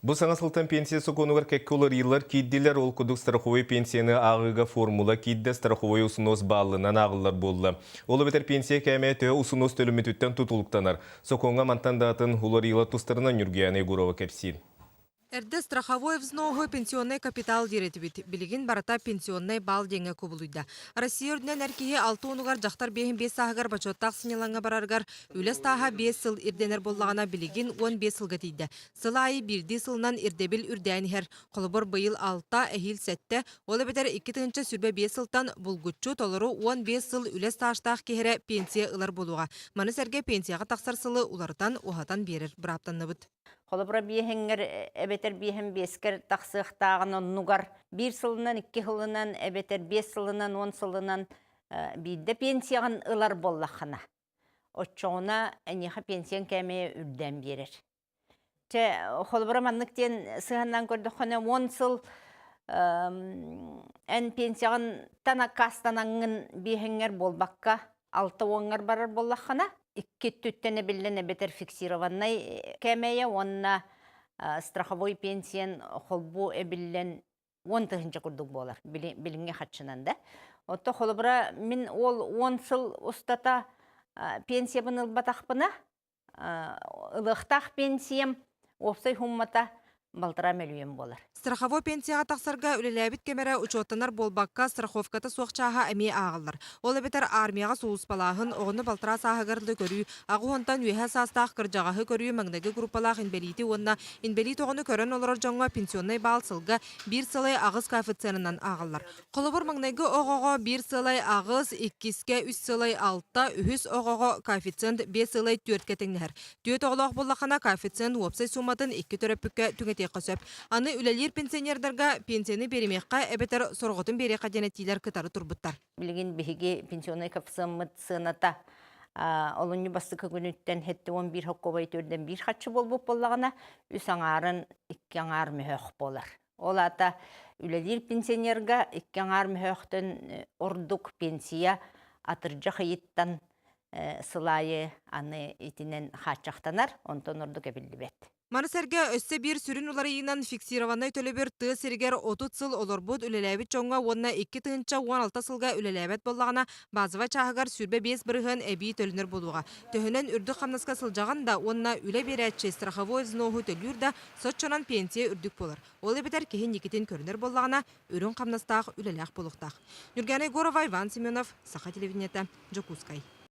Бу саҥа сылтан пенсия сокуонугар кэккэ уларыйыылар киирдилэр. Ол курдук страховой пенсияны ааҕыыга формула киирдэ, страховой усунуос бааллынан ааҕыллар буолла. Ол эбэтэр пенсия кээмэйэ төһө усунуос төлөммүтүттэн тутулуктанар. Сокуоҥҥа мантан да атын уларыйыылар тустарынан Ньургуйаана Егорова кэпсиир. Эрдэ страховой взноһу пенсионнай капитал диир этибит. Билигин барыта пенсионнай баал диэҥҥэ кубулуйда. Россия үрдүнэн эр киһи алта уонугар дьахтар биэһин биэс сааһыгар бочуоттаах сынньалаҥҥа барарыгар үлэ ыстааһа биэс сыл ирдэнэр буоллаҕына, билигин 15 сылга тиийдэ. Сыл аайы биирдии сылынан ирдэбил үрдээн иһэр. Холобур, быйыл алта, эһиил сэттэ, ол эбэтэр 2025 сылтан булгуччу толору 15 сыл үлэ стажтаах киһи эрэ пенсия ылар буолуоҕа. Маны сэргэ пенсияҕа тахсар сылы уларытан, уһатан биэрэр бырааптанныбыт. Холобура, биэһэҥҥэр эбэтэр биэһэн биэскэр тахсыахтааҕын оннугар биир сылынан, икки сылынан эбэтэр биэс сылынан, уон сылынан биирдэ пенсияҕын ылар буоллаххына, оччоҕуна эйиэхэ пенсияҥ кээмэйэ үрдээн биэрэр. Чэ, холобура маннык диэн сыһыаннаан көрдөххүнэ, уон сыл эн пенсияҕынтан аккаастанаҥҥын биэһэҥҥэр буолбакка, алта уоҥҥар барар буоллаххына, икки өттүттэн эбиллэн эбэтэр фиксированнай кээмэйэ уонна страховой пенсиян холбуу эбиллэн уон тыһыынча курдук буолар билиҥҥи харчынан да. Отто холобура мин ол уон сыл устата пенсиябын ылбатахпына, ылыахтаах пенсиям уопсай суммата балтараа мөлүйүөн буолар. Страховой пенсияҕа тахсарга үлэлээбит кэм эрэ учуоттанар буолбакка, страховката суох чааһа эмиэ ааҕыллар. Ол эбэтэр армияҕа сулууспалааһын, оҕону балтараа сааһыгар да көрүү, аҕыс уонтан үөһэ саастаах кырдьаҕаһы көрүү маҥнайгы группалаах инбэлиити уонна инбэлиит оҕону көрөн олорор дьоҥҥо пенсионнай баал сылга биир сылай аҕыс коэффициенынан ааҕыллар. Холобур, маҥнайгы оҕоҕо биир сыалай аҕыс, иккискэ үс сыалай алта, үһүс оҕоҕо коэффициент биэс сыалай түөрткэ тэҥнэһэр. Түөрт оҕолоох буоллаххына, коэффициент уопсай сууматын икки төрөппүккэ түҥэтиэххэ сөп. Аны үлэлиир пенсионердарга пенсияны биэримиэххэ эбэтэр сорҕотун биэриэххэ диэн этиилэр кытары турбуттар. Билигин биһиги пенсионнай коэффициеммыт сыаната олунньу бастакы күнүттэн 71 хоккобай төрдөн биир харчы буолбут буоллаҕына, үс аҥаарын икки аҥаар мөһөөх буолар. Ол аата үлэлиир пенсионерга икки аҥаар мөһөөхтөн ордук пенсия атырдьах ыйыттан сыл аайы аны итинэн хааччахтанар, онтон ордук эбиллибэт. Маны сэргэ өссө биир сүрүн уларыйыынан фиксированнай төлөбүр тыа сиригэр 30 сыл олорбут, үлэлээбит дьоҥҥо уонна 2016 сылга үлэлээбэт буоллаҕына, базовай чааһыгар 25% эбии төлөнөр буолуоҕа. Төһөнөн үрдүк хамнаска сылдьаҕын да уонна үлэ биэрээччи страховой взноһу төлүүр да, соччонон пенсия үрдүк буолар. Ол эбэтэр киһи инникитин көрүнэр буоллаҕына, үрүҥ хамнастаах үлэлээх буолуохтаах. Ньургуяна Егорова, Иван Семенов, Саха телевидениета, Дьокуускай.